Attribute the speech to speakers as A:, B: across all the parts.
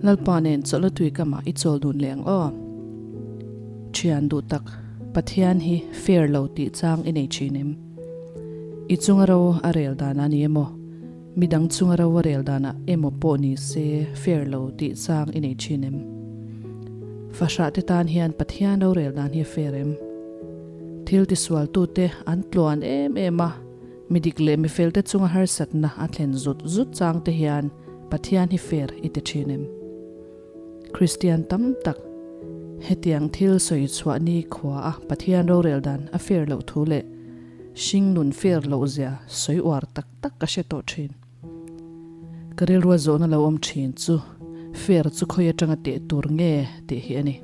A: Lalpa nen chawlh a tui kamah i chawl dun leh ang aw. Thian duh tak, Pathian hi fair lo tih chang i nei thin em? I chunga ro a rel danah ni emaw, midang chunga ro a rel danah emaw pawh ni se fair lo tih chang i nei thin em? Fahrah te tan hian Pathian rorel dan hi a fair em? Thil tisualtute an tluan em em a, Mi dik leh mi felte chunga harsatna a thlen zut zut chang te hian Pathian hi fair i ti thin em? Kristian tam tak hetiang thil sawi chhuah ni khua a Pathian rorel dan a fair loh thu leh hring nun fair loh zia sawi uar tak tak ka hre tawh thin. Ka rilrua zawhna lo awm thin chu fair chu khawi atanga teh tur nge tih hi a ni.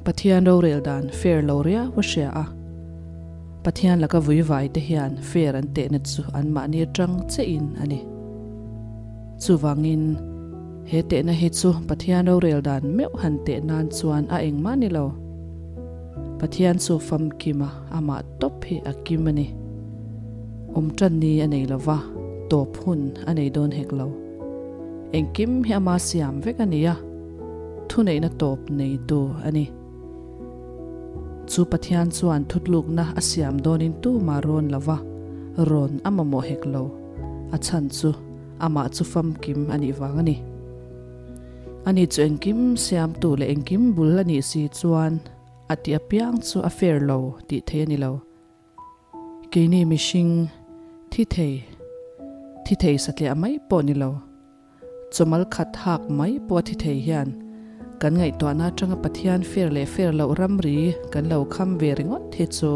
A: Pathian rorel dan fair lo riau a hria a, Pathian laka vui vai te hian fair an tehna chu anmahni atang chiahin a ni. Chuvangin he tehna hi chu Pathian rorel dan meuh han teh nan chuan a engmah ni lo. Pathian chu famkima amah tawp hi a kim a ni. Awm tan ni a nei lo va, tawp hun a nei dawn hek lo. Engkim hi ama siam vek a ni a, thuneihna tawp neitu a ni. Chu Pathian chuan thutlukna a siam dawnin tumah rawn lo va, rawn a mamawh hek lo. A chhan chu amah chu famkim a nih vang a ni. Ani chu engkim siamtu leh engkim bul a nih si chuan a tih apiang chu a fair lo tih theih a ni lo. Keini mihring thi thei, thi thei satliah mai pawh ni lo, chawmal khat hak mai pawh a thi thei hian kan ngaihtuahna atanga Pathian fair leh fair loh ramri kan lo kham ve ringawt hi chu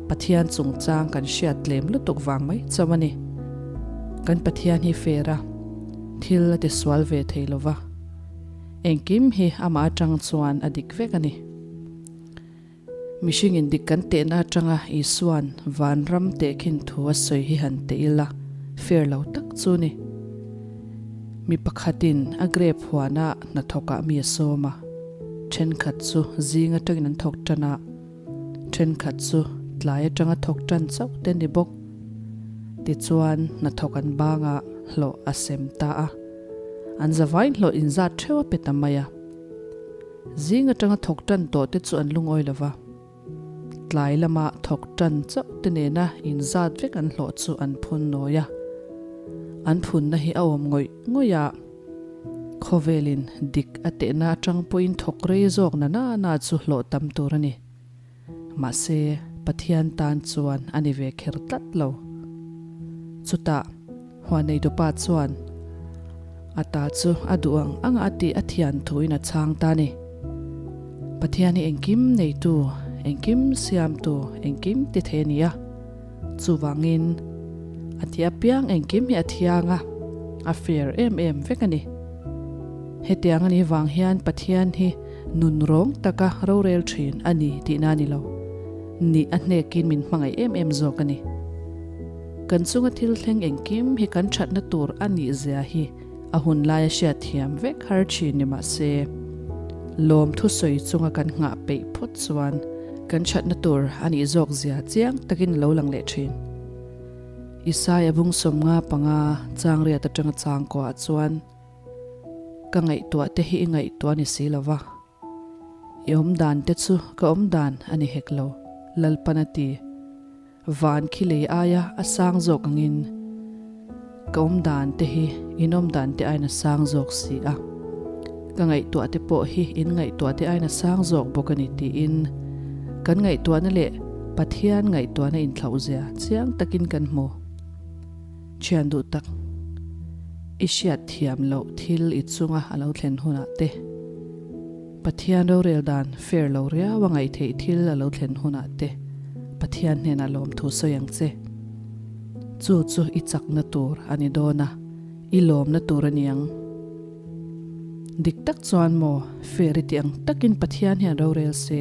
A: Pathian chungchang kan hriat tlem lutuk vang mai chauh a ni. Kan Pathian hi fair a. Thil a ti sual ve thei lo va, engkim hi amah atang chuan a dik vek a ni. Mihringin dik kan tehna atanga Isua'n vanram tehkhin thu a sawi hi han teh ila, fair lo tak chu ni. Mi pakhatin a grape huana hnathawkah mi a sawm a, thenkhat chu zing atangin an thawk tan a, Thenkhat chu tlai atanga thawk tan chauh te ni bawk. Tichuan hnathawk an bangah hlawh a sem ta a, an zavain hlawh inzat theuh a pe ta mai a. Zing atanga thawk tan tawh te chu an lungawi lo va, tlai lama thawk tan chauh te nena inzat vek an hlawh chu an phun nawi a. An phunna hi a awm ngawih ngawih a. Khawvelin dik a tehna atang pawhin thawk rei zawk na na na chu hlawh tam tur a ni. Mahse, Pathian tan chuan a ni ve kher tlat lo. Chutah, Huaneidupa chuan a ta chu a duh ang anga a tih a thian thuin a chhang ta a ni. Pathian hi engkim neitu, engkim siamtu, engkim ti thei a ni a. Chuvangin, a ti apiang engkim hi a thiang a, a fair em em vek a ni. Hetiang a nih vang hian Pathian hi nun rawng taka rorel thin a ni tihna a ni lo. Nih a hnekin min hmangaih em em zawk a ni. Kan chunga thil thleng engkim hi kan thatna tur a nih zia hi a hun laia hriat thiam vek har thin ni mah se, lawm thusawi chunga kan nghah peih phawt chuan kan thatna tur a nih zawk zia chiang takin a lo lang leh thin. Isaiah bung 55 chang riat atanga chang kuah chuan, Ka ngaihtuah te hi i ngaihtuah ni si lo va, i awm dan te chu ka awm dan a ni hek lo, Lalpan a ti. Van khi lei aia a sang zawk angin ka awm dan te hi in awm dan te aiin a sang zawk si a, ka ngaihtuah te pawh hi in ngaihtuah te aiin a sang zawk bawk a ni tiin kan ngaihtuahna leh Pathian ngaihtuahna inthlauh zia chiang takin kan hmu. Thian duh tak, i hriat thiam loh thil i chunga a lo thlen hunah te, Pathian rorel dan fair lo riau a ngaihtheih thil a lo thlen hunah te Pathian hnenah lawmthu sawi ang che. Chu chu i chakna tur a ni dawn a, i lawmna tur a ni ang. Dik tak chuan maw, fair i tih ang takin Pathian hian rorel se,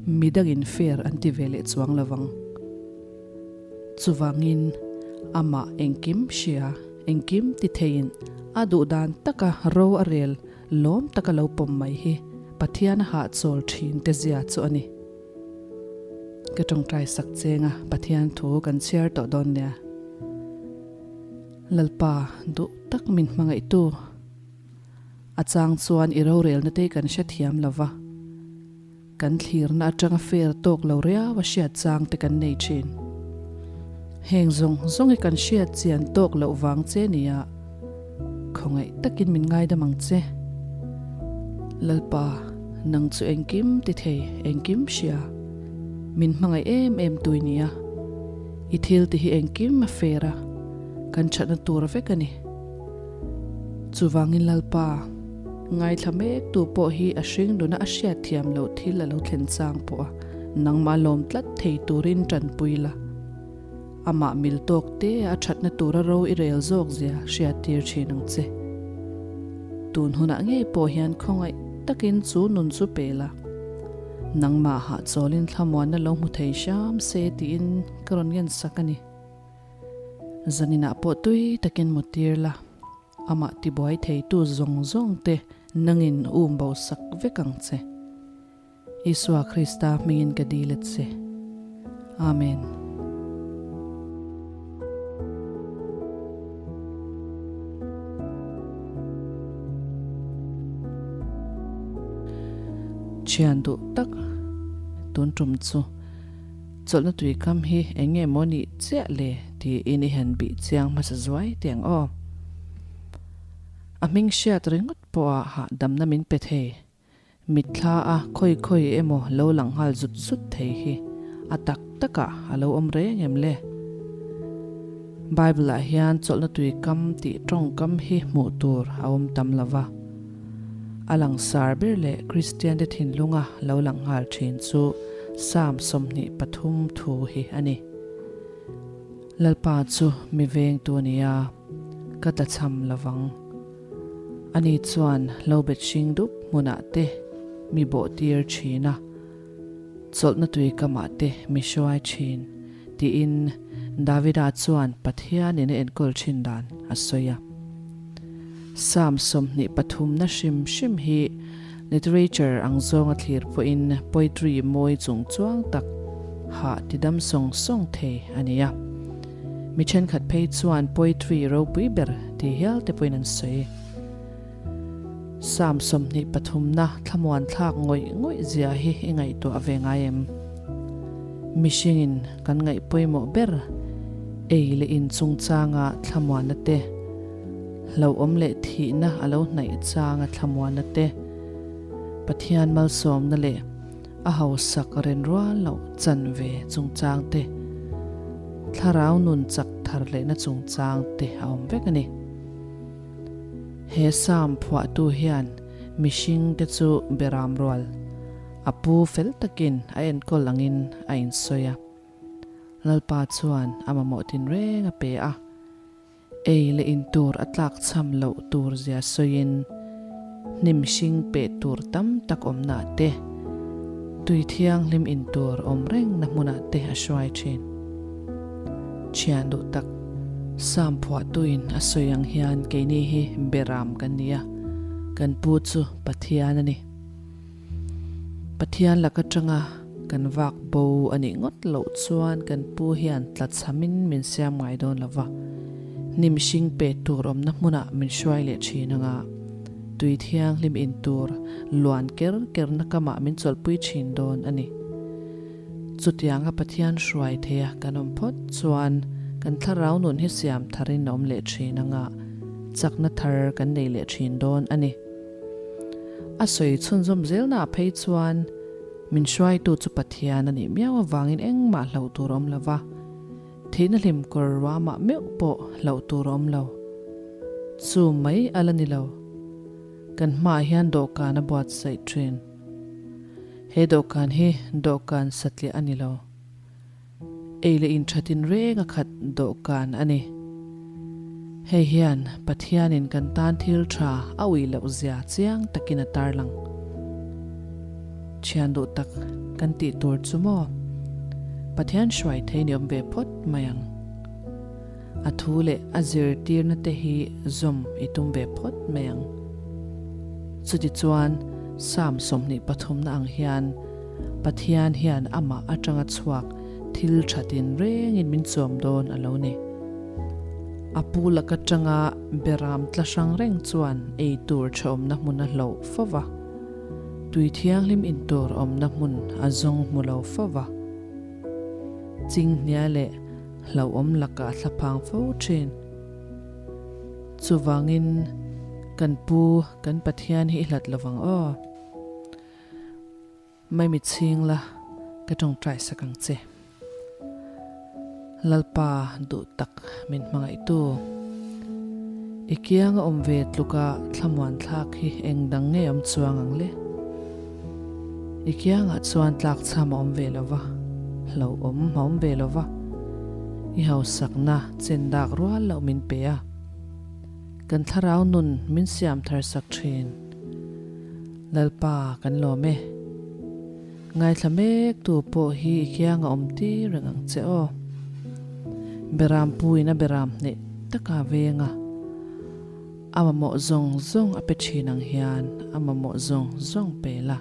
A: midangin fair an ti ve leh chuang lo vang. Chuvangin amah engkim hria, engkim ti theiin a duh dan taka ro a rel Lawm taka lo pawm mai hi Pathian a hahchawl thin te zia chu a ni. Ka tawngtai sak cheng a, Pathian thu kan chhiar tawh dawn nia. Lalpa duh tak min hmangaihtu. A chang chuan i rorelna te kan hrethiam lo va, kan thlirna atanga fair tawk lo riau a hriat chang te kan nei thin. Heng zawng zawng hi kan hriat chian tawk loh vang che nia, khawngaih takin min ngaidam ang che. Lalpa, nang chu engkim ti thei, engkim hria, min hmangaih em em tui nia. I thil ti hi engkim a fair a, kan thatna tur vek a ni. Chuvangin Lalpa, ngaithla mek tu pawh hi a hring nuna a hriat thiam loh thil a lo thlen chang pawh a nangmah lawm tlat thei turin tanpui la. Amah mil tawk te a thatna tura ro i rel zawk zia hriat tir thin ang che. Tun hunah ngei pawh hian khawngaih takin chu nun chu pe la. Nangmah hahchawlin thlamuanna lo hmu thei hram se tiin ka rawn ngensak a ni. Zaninah pawh tui takin mu tir la, amah tibuai theitu zawng zawng te nangin um bo sak vek ang che. Isua Krista hmingin ka dil a che. Amen. Thian duh tak tun tum chu. Chawlhna tuikam hi eng nge maw nih chiah le tiin i han bih chiang hmasa zuai teh ang aw. A hming hriat ringawt pawha hahdamna min pe thei. Mitthla a khawi khawi emaw lo lang nghal zut zut thei hi a tak takah a lo awm reng em le? Bible ah hian chawlhna tuikam tih tawngkam hi hmuh tur a awm tam lo va. A langsar ber leh Kristiante thinlunga lo lang nghal thin chu Psalm 23 thu hi a ni. Lalpa chu mi vengtu a ni a, ka tlachham lo vang. Ani chuan lo bet hring dup hmunah te mi bawh tir thin a, chawlhna tui kamah te mi hruai thin, tiin Davida chuan Pathianin a enkawl thin dan a sawi a. Psalm 23 na hrim hrim hi literature ang zawnga thlir pawhin poetry mawi chungchuang tak hah tidam sawng sawng thei a ni a. Mi thenkhat phei chuan poetry ropui ber ti hial te pawhin an sawi. Psalm 23 na thlamuan thlak ngawih ngawih zia hi i ngaihtuah ve ngai em? Mihringin kan ngaih pawimawh ber ei leh in chungchanga thlamuanna te, hlauhawm leh thihna a lo hnaih changa thlamuanna te, Pathian malsawmna leh a hausak renrual loh chanve chungchang te, thlarau nun chak thar lehna chungchang te a awm vek a ni. He Psalm phuahtu hian mihringte chu beram rual a pu fel takin a enkawl angin a insawi a. Lalpa chuan a mamawh tinreng a pe a. Ei leh in tur a tlak chham loh tur zia sawiin hnim hring peh tur tam tak awmnaah te, tui thianghlim in tur awm rengna hmunah te a hruai thin. Thian duh tak, Sam phuahtuin a sawi ang hian keini hi Beram kan ni a, kan pu chu Pathian a ni. Pathian lak atanga kan vak bo a nih ngawt loh chuan kan pu hian tlachhamin min siam ngai dawn lo va, hnim hring pe tur awmna hmunah min hruai leh thin anga tui thianghlim in tur luan ker kerna kamah min chawlhpui thin dawn a ni. Chutianga Pathian hruai theia kan awm phawt chuan kan thlarau nun hi siam tharin a awm leh thin anga chakna thar kan nei leh thin dawn a ni. A sawi chhunzawm zelnaah phei chuan min hruaitu chu Pathian a nih miau avangin engmah hlauh tur a awm lo va, thihna hlim kawr ruamah meuh pawh hlauh tur a awm lo. Chu mai a la ni lo. Kan hmaah hian dawhkan a buatsaih thin. He dawhkan hi dawhkan satliah a ni lo. Ei leh in thatin reng a khat dawhkan a ni. Hei hian Pathianin kan tan thil tha a ui loh zia chiang takin a tarlang. Thian duh tak kan tih tur chu maw? Pathian hruai thei ni awm ve phawt mai ang. A thu leh a zirtirna te hi zawm i tum ve phawt mai ang. Chutichuan Psalm 23 na ang hian Pathian hian amah atanga chhuak thil tha tin rengin min chawm dawn a lo ni. A pu lak atanga beram tla hrang reng chuan ei tur tha awmna hmun a hloh fo va, tui thianghlim in tur awmna hmun a zawng hmu lo fo va. Chinghnia leh hlauhawm lakah a thlaphang fo thin. Chuvangin kan pu kan Pathian hi i hlat lovang aw. Maimi chhing la, ka tawngtai sak ang che. Lalpa duh tak min hmangaihtu. I kianga awm ve tluka thlamuan thlak hi eng dang nge awm chuang ang le? I kiangah chuan tlakchham a awm ve lo va, hlauhawm a awm ve lo va, i hausakna chen dak rual loh min pe a, kan thlarau nun min siam thar sak thin. Lalpa kan lawm e. Ngaithla mek tu pawh hi i kianga awm tir reng ang che aw. Beram puin a beram hneh taka veng a, a mamawh zawng zawng a pe thin ang hian a mamawh zawng zawng pe la,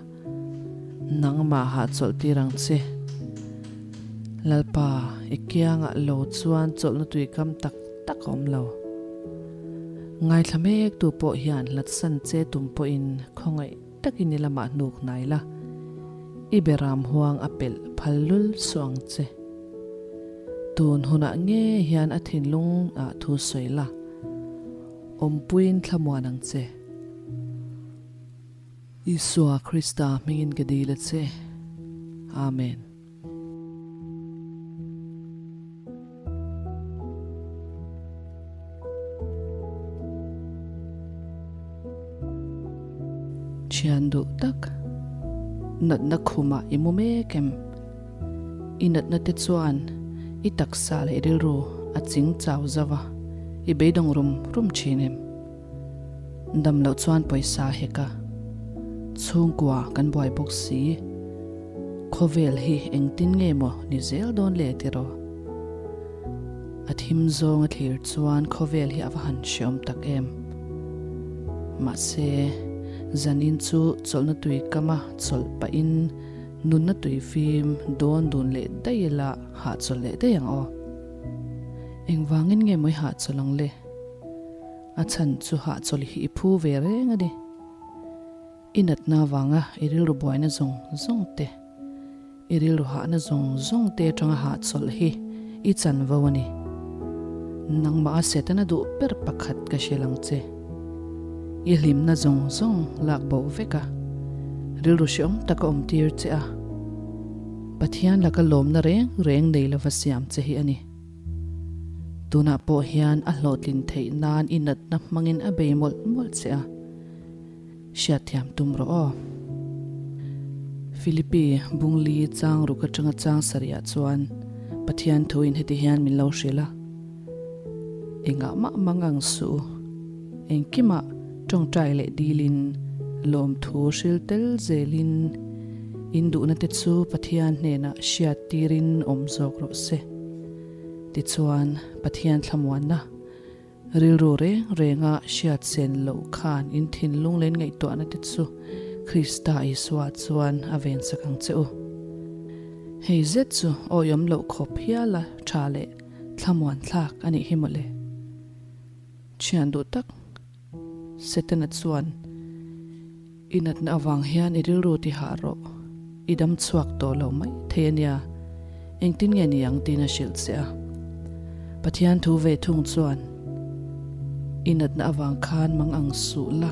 A: nangmah hahchawlh tir ang che. Lalpa i kiangah lo chuan chawlhna tuikam tak tak a awm lo. Ngaithla mek tu pawh hian hlatsan che tum pawhin khawngaih takin i lamah hnuk hnai la, i beram huang a pelh phal lul suh ang che. Tun hunah nge hian a thinlung ah thu sawi la, awmpuiin thlamuan ang che. Isua Krista hmingin ka dil a che. Amen. Thian duh tak, natna khumah i mu mek em? I natna te chuan i taksa leh rilru a ching chau zauh a, i beidawng rum rum thin em? Dam loh chuan pawisa hek a, chhungkua kan buai bawk si. Khawvel hi engtin nge maw ni zel dawn le tiraw? A thim zawng a thlir chuan khawvel hi a va han hreawm tak em. Mahse, zanin chu chawlhna tui kama chawlh pahin nunna tui fim dawn dun leh daih ila hahchawlh leh daih ang aw. Engvangin nge maw i hahchawlh ang le? A chhan chu hahchawlh hi i phu ve reng a ni. I natna avanga i rilru buaina zawng zawng te, i rilru hahna zawng zawng te atanga hahchawlh hi i chanvo a ni. Nangmah a Setana duh ber pakhat ka hrilh ang che. I hlimna zawng zawng lak bo vek a, rilru hreawm taka awm tir che a, Pathian laka lawmna reng reng nei lova siam che hi a ni. Tunah pawh hian a hlawhtlin theih nan i natna hmangin a bei mawlh mawlh che a, hriatthiam tum rawh aw. Philippi Bungli chang ruk atanga chang sarihah chuan Pathian thuin heti hian min lo hrilh a, Engah mah mang ang suh u, engkimah tawngtai leh dilin lawmthu hril tel zelin in duhna te chu Pathian hnenah hriat tirin awm zawk rawh se. Tichuan, Pathian thlamuanna rilru reng renga hriat sen loh khan in thinlung leh in ngaihtuahna te chu Krista Isua chuan a vensak ang che u. Hei zet chu awihawm loh khawp hiala tha leh thlamuan thlak a nih hi mawle. Thian duh tak Setana chuan I natna avang hian i rilru ti hah rawh, i dam chhuak tawh lo mai thei a nia, engtin nge ni ang tiin a hrilh che a. Pathian thu ve thung chuan I natna avang khan mang ang suh la,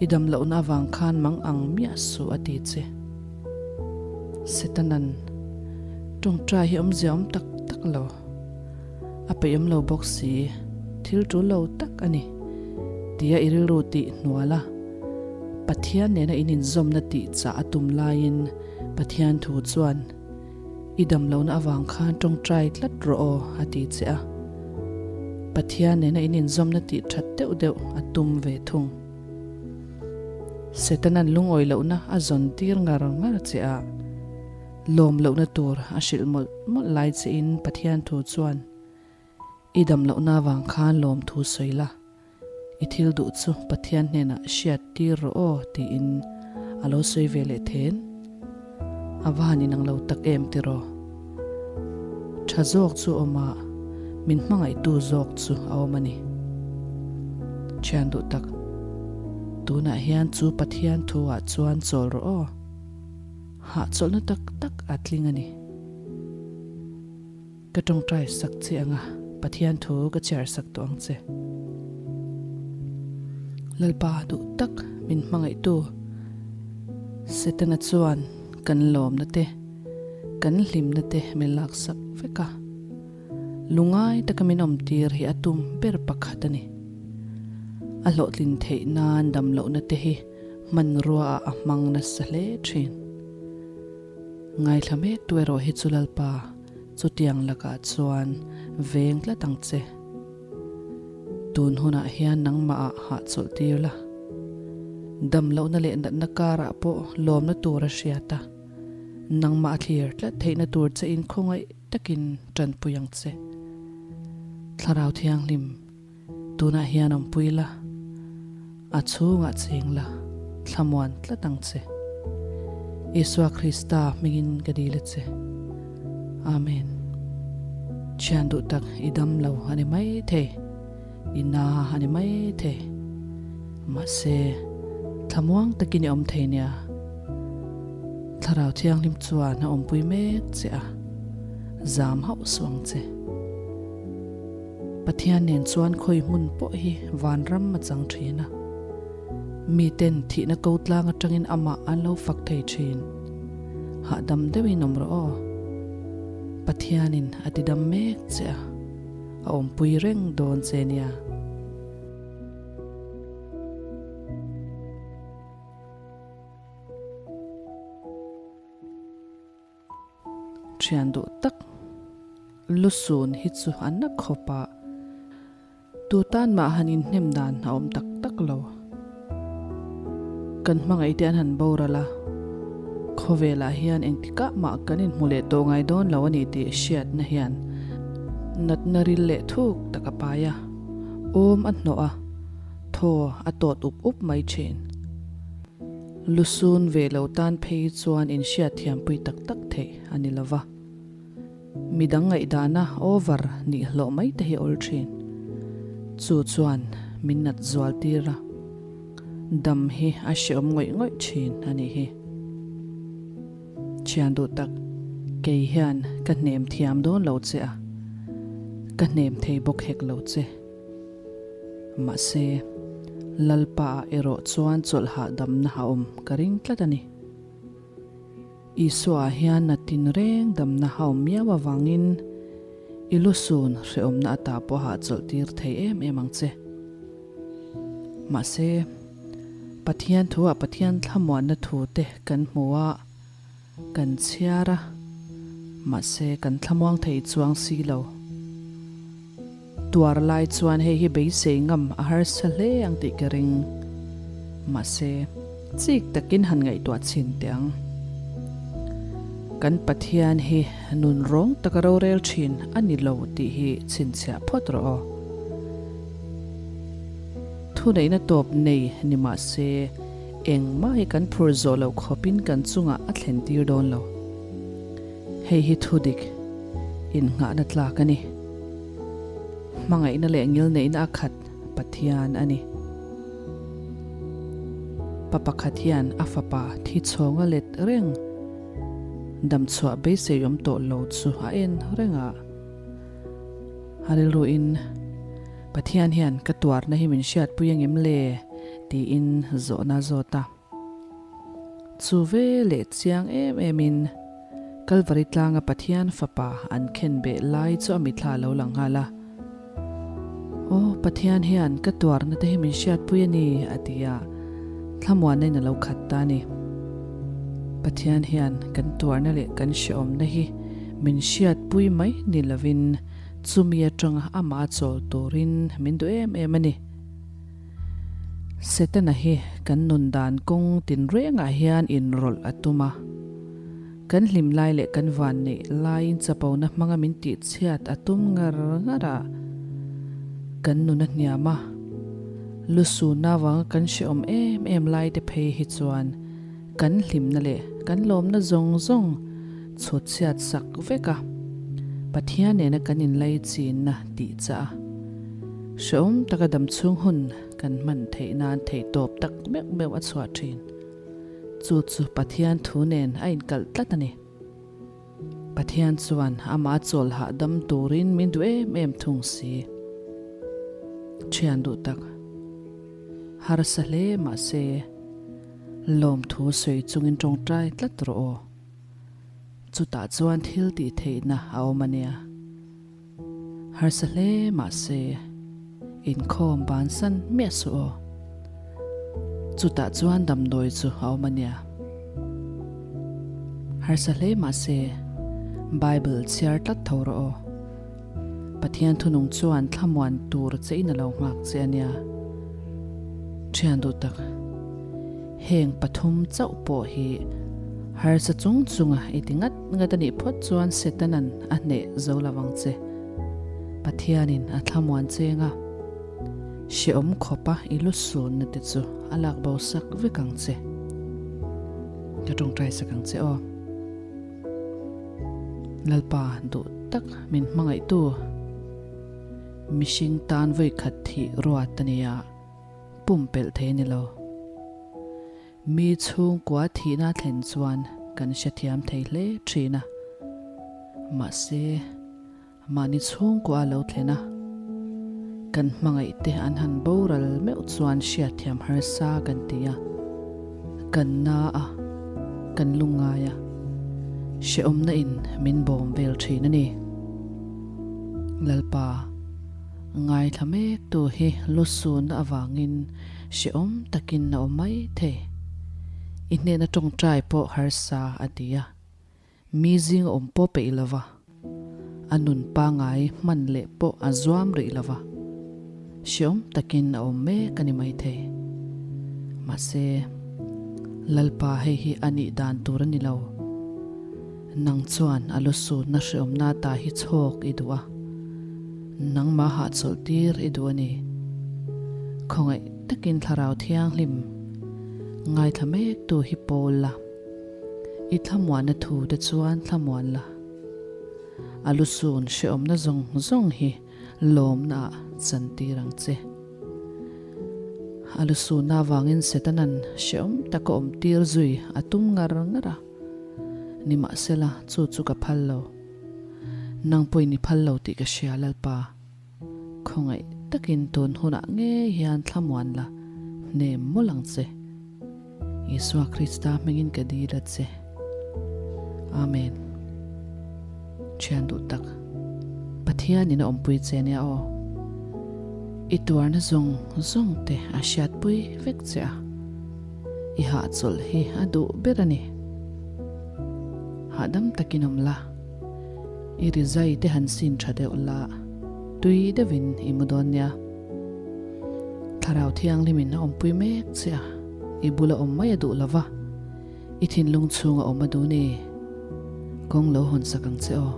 A: i dam lohna avang khan mang ang miah suh a ti che. Setanan tawngtai hi awmzia awm tak tak lo. A peihawm lo bawk si, thil tul lo tak a ni, tia i rilru tih hnual a, Pathian nena in inzawmna tih chah a tum laiin Pathian thu chuan, I dam lohna avang khan tawngtai tlat rawh aw, a ti che a. Pathian nena in inzawmna tih that deuh deuh a tum ve thung. Setanan lungawi lohna a zawn tir ngar ngar che a. Lawm lohna tur a hrilh mawlh mawlh lai che in Pathian thu chuan i dam lohna avang khan lawm thu sawi la, i thil duh chu Pathian hnenah hriat tir rawh aw tiin a lo sawi ve leh then. A va han inang lo tak em tiraw? Tha zawk chu awm a, min hmangaihtu zawk chu a awm a ni. Thian duh tak, tunah hian chu Pathian thu ah chuan chawl rawh aw. Hahchawlhna tak tak a tling a ni. Ka tawngtai sak che anga Pathian thu ka chhiar sak tawh ang che. Lalpa duh tak min hmangaihtu Setana chuan kan lawmna te, kan hlimna te min laksak vek a. Lungai taka min awmtir hi a tum ber pakhat a ni. A hlawhtlin theih nan damlohna te hi hmanrua ah a hmang nasa hle thin. Ngaithla mek tu erawh hi chu Lalpa, chutiang lakah chuan veng tlat ang che. Tun hunah hian nangmah ah hahchawlh tir la. Damlohna leh natna karah pawh lawmna tur a hriat a, nangmah a thlir tlat theihna tur che in khawngaih takin tanpui ang che. Thlarau Thianghlim. Tunah hian awmpui la, a chhungah cheng la, thlamuan tlat ang che. Isua Krista hmingin ka dil a che. Amen. Thian duh tak i dam lo a ni mai thei, i na a ni mai thei. Mahse, thlamuang takin i awm thei nia. Thlarau Thianghlim chuan a awmpui mek che a, zam hauh suh ang che. Pathian nen chuan khawi hmun pawh hi vanram a chang thin a, miten thihna ko tlang atangin amah an lo fak thei thin. Hahdam deuhin awm rawh aw. Pathianin a tidam mek che a, a awmpui reng dawn che nia. Thian duh tak lusun hi chu an na khawp a, tu tan mah han inhnem dan a awm tak tak lo. Kan hmangaih te an han boral a, khawvelah hian engtikah mah kan inhmu leh tawh ngai dawn lo a ni tih hriatna hian natna ril leh thuk tak a pai a, awm a hnawh a, thaw a tawt up up mai thin. Lusun ve lo tan phei chuan inhriatthiampui tak tak theih a ni lo va. Midang ngaihdana over nih hlawh mai te hi awl thin. Chu chuan min nat zual tir a, dam hi a hreawm ngawih ngawih thin a nih hi. Thian duh tak, kei hian ka hnem thiam dawn lo che a, ka hnem thei bawk hek lo che. Mahse, Lalpa ah erawh chuan chawlh hahdamna a awm ka ring tlat a ni. Isua ah hian na tinreng damna a awm miau avangin i lusun hrehawmna ata pawh hahchawlh tir thei em em ang che. Mahse, Pathian thu ah Pathian thlamuanna thu te kan hmu a, Kan chhiar a, mahse kan thlamuang thei chuang si lo. Tuar lai chuan hei hi beisei ngam a harsa hle ang tih ka ring. Mahse, chik takin han ngaihtuah chhin teh ang. Kan Pathian hi nun rawng taka rorel thin a ni lo tih hi chhinchhiah phawt rawh aw. Thuneihna tawp nei ni mahse, Engmah hi kan phur zawh loh khawpin kan chungah a thlen tir dawn lo. Hei hi thu dik, innghahna tlak a ni. Hmangaihna leh ngilneihna a khat Pathian a ni. Pa pakhat hian a fapa thi chhawnga let reng damchhuah beisei awm tawh lo chu a en reng a. A rilruin, Pathian hian ka tuarna hi min hriatpui angem le? tiin zawhna a zawt a. Chu ve leh chiang em emin Kalvari tlanga Pathian fapa an khen beh lai chu a mitthla a lo lang nghal a. Aw, Pathian hian ka tuarna te hi min hriatpui a ni, a ti a, thlamuanna in a lo khat ta a ni. Pathian hian kan tuarna leh kan hrehawmna hi min hriatpui mai ni lovin chumi atanga amah a chawl turin min duh em em a ni. Setana hi kan nun dan kawng tinrengah hian inrawlh a tum a. Kan hlim lai leh kan van neih laiin chapona hmanga min tihchhiat a tum ngar ngar a, kan nun a hniam a, lusuna avanga kan hrehawm em em lai te phei hi chuan kan hlimna leh kan lawmna zawng zawng chhutchhiat sak vek a. Pathian nena kan inlaichinna tih chah a, hrehawm taka damchhung hun kan hman theih nan theihtawp tak meuh meuh a chhuah thin. Chu chu Pathian thu nen a inkalh tlat a ni. Pathian chuan amah chawl hahdam turin min duh em em thung si. Thian duh tak, harsa hle mahse lawmthu sawi chungin tawngtai tlat rawh aw. Chutah chuan thil tih theihna a awm a nia. Harsa hle mahse inkhawm bansan miah suh aw. Chutah chuan damdawi chu a awm a nia. Harsa hle mahse Bible chhiar tlat tho rawh aw. Pathian thunung chuan thlamuan tur che in a lo nghak che a nia. Thian duh tak, heng pathum chauh pawh hi harsa chung chunga i ti ngat ngat a nih phawt chuan Setanan a hneh zo lo vang che. Pathianin a thlamuan cheng a, hrehawm khawpa i lu sunna te chu a lak bo sak vek ang che. Ka tawngtai sak ang che aw. Lalpa duh tak min hmangaihtu mihring tan vawikhat thih ruat a nia, pumpelh thei a ni lo. Mi chhungkua thihna thlen chuan kan hrethiam thei hle thin a, mahse Mahni chhungkua a lo thlen a, kan hmangaihte an han boral meuh chuan hriatthiam harsa kan ti a, kan na a, kan lungngai a, hrehawmna in min bawm vel thin a ni. Lalpa, ngaithla mek tu hi lusunna avangin hrehawm takin a awm mai thei. I hnehna tawngtai pawh harsa a ti a. Mi zing a awm pawh peih lo va, a nun pangai hman leh pawh a zuam rih lo va, hreawm takin a awm mek a ni maithei. Mahse, Lalpa hei hi a nih dan tur a ni lo. Nang chuan a lusutna hreawmna ta hi chhawk i duh a, nangmah hahchawlh tir i duh a ni. Khawngaih takin Thlarau Thianghlim ngaithla mektu hi pawl la. I thlamuanna thu te chuan thlamuan la. A lusun hrehawmna zawng zawng hi lawmna ah chantir ang che. A lusunna avangin Setanan hrehawm taka awm tir zui a tum ngar ngar a. Nimahsela chu chu ka phal lo. Nang pawhin i phal lo tih ka hria Lalpa. Khawngaih takin tun hunah ngei hian thlamuan la hnem mawlh ang che. Isua Krista hmingin ka dil a che. Amen. Thian duh tak, Pathianin a awmpui che nia aw. I tuarna zawng zawng te a hriatpui vek che a. I hahchawlh hi a duh ber a ni. Hahdam takin awm la. I rizai te han sin tha deuh la, tui deuhin i mu dawn nia. Thlarau Thianghlimin a awmpui mek che a, i bula awm mai a duh lo va, i thinlung chhunga awm a duh ni. Kawng lo hawn sak ang che aw.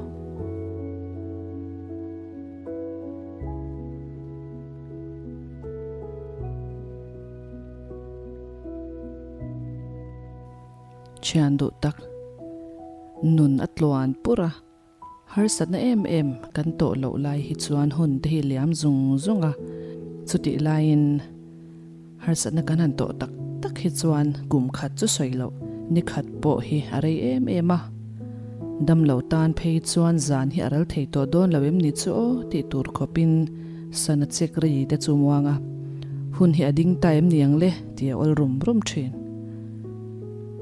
A: Thian duh tak, nun a tluan pur a, harsatna em em kan tawh loh lai hi chuan hun te hi liam zung zung a, chutih laiin harsatna kan han tawh tak tak hi chuan kum khat chu sawi loh ni khat pawh hi a rei em em a, damlo tan phei chuan zan hi a ral thei tawh dawn lo em ni chu aw tih tur khawpin sana chek rei te chu muang a, hun hi a ding ta em ni ang le tih a awl rum rum thin.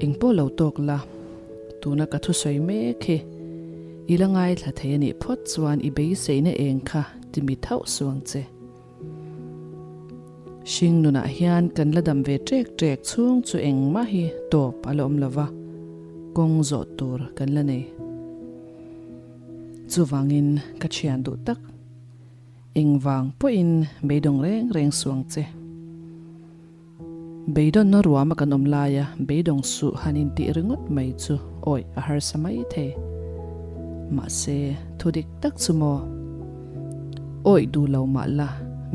A: Eng pawh lo tawk la, tuna ka thusawi mek hi i la ngaithla thei a nih phawt chuan i beiseina eng kha ti mi thauh suang che. Hring nunah hian kan la dam ve ṭek ṭek chhung chu engmah hi tawp a la awm lo va, kawng zawh tur kan la nei. Chuvangin ka thian duh tak. Engvang pawhin beidawng reng reng suang che. Beidawnna ruama kan awm laia beidawng suh han intih ringawt mai chu awih a harsa mai thei. Mahse, thu dik tak chu maw? Awih duh lo mah la,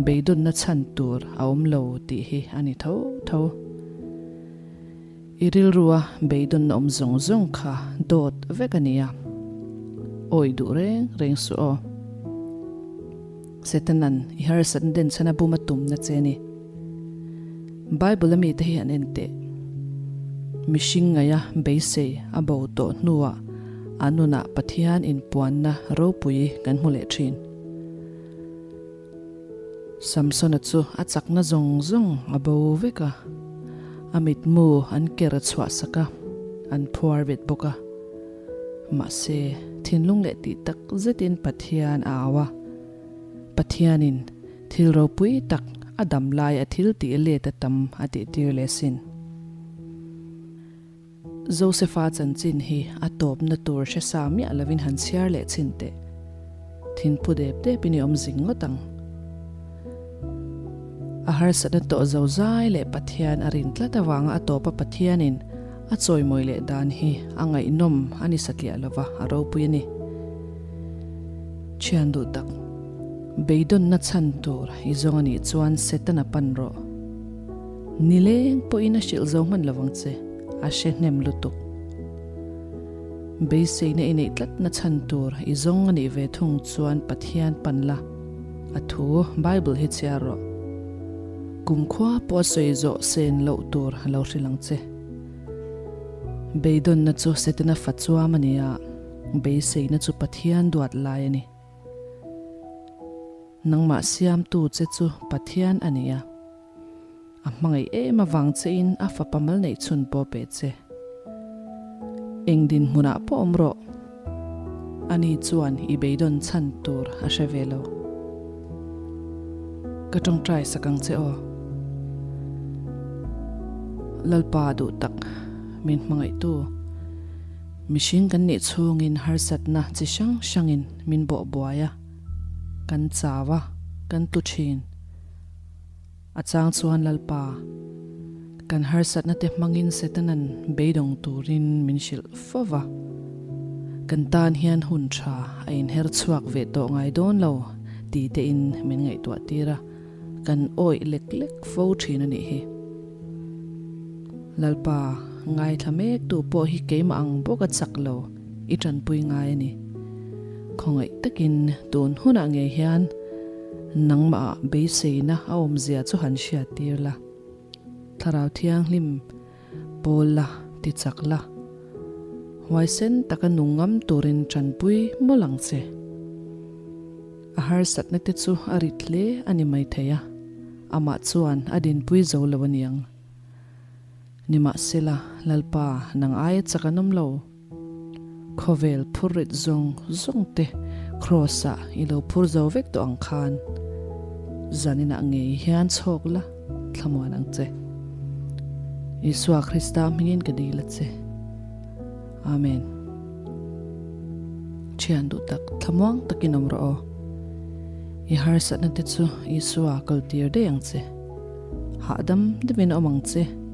A: beidawnna chhan tur a awm lo tih hi a ni tho tho. I rilrua beidawnna awm zawng zawng kha dawt vek a nia. Awih duh reng reng suh aw. Setanan i harsatna den chhan a bum a tumna che a ni. Bible a mite hi an en teh. Mihring ngaia beisei a bo tawh hnuah a nunah Pathian inpuanna ropui kan hmu leh thin. Samsona chu a chakna zawng zawng a bo vek a, a mitmu an ker chhuah sak a, an phuar vet bawk a. Mahse, thinlung leh tih tak zetin Pathian a au a. Pathianin thil ropui tak a dam lai a thil tih let a tam a tihtir leh sin. Josefa chanchin hi a tawpna tur hre sa miah lovin han chhiar leh chhin teh. Thinphu dep depin i awm zing ngawt ang. A harsatna tawh zo zai leh Pathian a rin tlat avanga a tawpa Pathianin a chawimawi leh dan hi a ngaihnawm a ni satliah lova a ropui a ni. Thian duh tak, beidawnna chhan tur i zawng a nih chuan Setana pan rawh. Nileng pawhin a hrilh zo hman lovang che, a hre hnem lutuk. Beiseina i neih tlatna chhan tur i zawng a nih ve thung chuan Pathian pan la, a thu Bible hi chhiar rawh. Kumkhua pawh a sawi zawh sen loh tur a lo hrilh ang che. Beidawnna chu Setana fa chuam a ni a, beiseina chu Pathian duat lai a ni. Nangmah siamtu che chu Pathian a ni a. A hmangaih em avang chein a fapa mal neih chhun pawh pe che. Eng dinhmunah pawh awm rawh. Ani chuan i beidawn chhan tur a hre ve lo. Ka tawngtai sak ang che aw. Lalpa duh tak min hmangaihtu. Mihring kan nih chhungin harsatna chi hrang hrangin min bawh buai a, kan chau a, kan tlu thin. A chang chuan Lalpa, kan harsatna te hmangin Setanan beidawng turin min hrilh fo va. Kan tan hian hun tha a inher chhuak ve tawh ngai dawn lo ti tein min ngaihtuah tir a, kan awih lek lek fo thin a nih hi. Lalpa, ngaithla mek tu pawh hi keimah ang bawk a chak lo, i tanpui ngai a ni. Khawngaih takin tun hunah ngei hian nangmah beiseina a awmzia chu han hriat tir la. Thlarau Thianghlim pawl la, ti chak la. Huaisen taka nung ngam turin tanpui mawlh ang che. A harsatna te chu a rit hle a ni maithei a, amah chuan a dinpui zo lo a niang. Nimahsela, Lalpa, nang aia chak an awm lo. Khawvel phur rit zawng zawng te Kraws-ah i lo phur zo vek tawh ang khan zaninah ngei hian chhawk la thlamuan ang che. Isua Krista hmingin ka dil a che. Amen. Thian duh tak thlamuang takin awm rawh aw. I harsatna te chu Isua kaltir daih ang che. Hahdam deuhin awm ang che.